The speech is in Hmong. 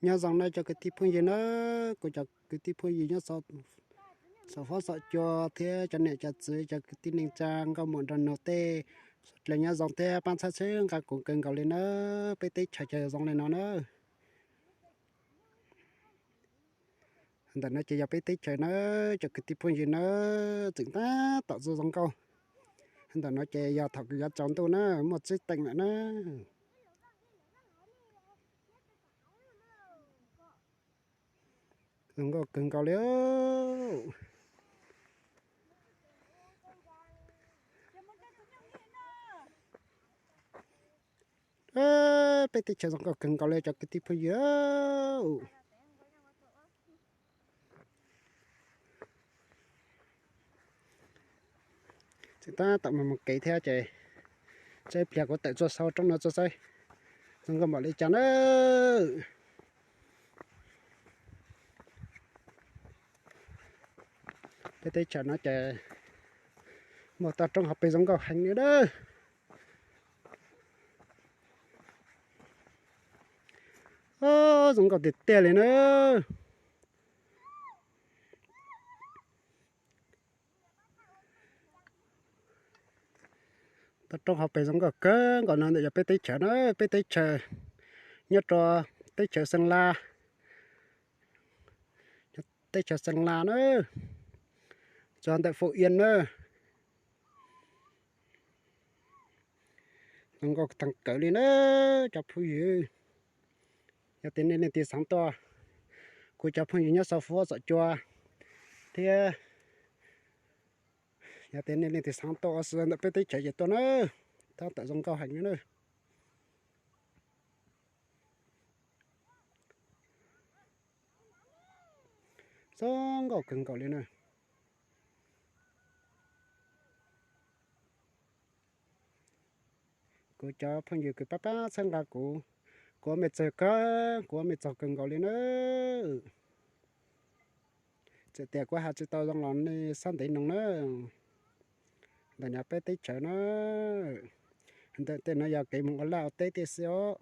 Nyob zoo nawb cov kwv tij phooj ywg na, kuv cov kwv tij phooj ywg nyob saum huab saum cua thiab cov niam cov txiv, cov kwv tij neej tsa nkauj muam nraug nus tej, sawv nyob zoo thiab pab txhawb nqa kuv kawg nkaus li na. Peb teb chaws ces zoo li no na. Ntawm no ces yog peb teb chaws na, cov kwv tij phooj ywg na, tseem tab tom zoo zoo nkauj. Ntawm no ces yog thaum kws yuav tsaus ntuj na, muaj txij teem lawm na. Zoo nkauj kawg nkaus li. Peb teb chaws zoo nkauj kawg nkaus li cov kwv tij phooj ywg. Tseem tab tom mus mus kev thiab ces, saib pliag kuv tawm tuaj saib roob no tso saib zoo nkauj npaum li cas na. Peb teb chaws no ces muaj toj roob hauv pes zoo nkauj heev li na. Zoo nkauj tiag tiag li na. Toj roob hauv pes zoo nkauj kawg nkaus no ntawm yog peb teb chaws na, peb teb chaws nyob rau teb chaws Xeev Las, teb chaws Xeev Las na, txog ntawm Phú Yên na. Zoo nkauj tag kawg li na cov phooj ywg. Yog tias nej leej twg xav tuaj, kuv cov phooj ywg nyob saum huab saum cua thiab, yog tias nej leej twg xav tuaj ua si ntawm peb teb chaws ces tuaj na, tab tom zoo nkauj heev li na. Zoo nkauj kawg nkaus li na. Kuv cov phooj ywg kws pab pab txhawb nqa kuv, kuv ua mej txaug kawg, kuv ua mej txaug kawg nkaus li na. Txawm tias kuv has tsis tau zoo los nej sab ntev noog na. Ntawm no peb teb chaws na, ntawm tej no yog kev mus ua laj ua teb tiam sis os.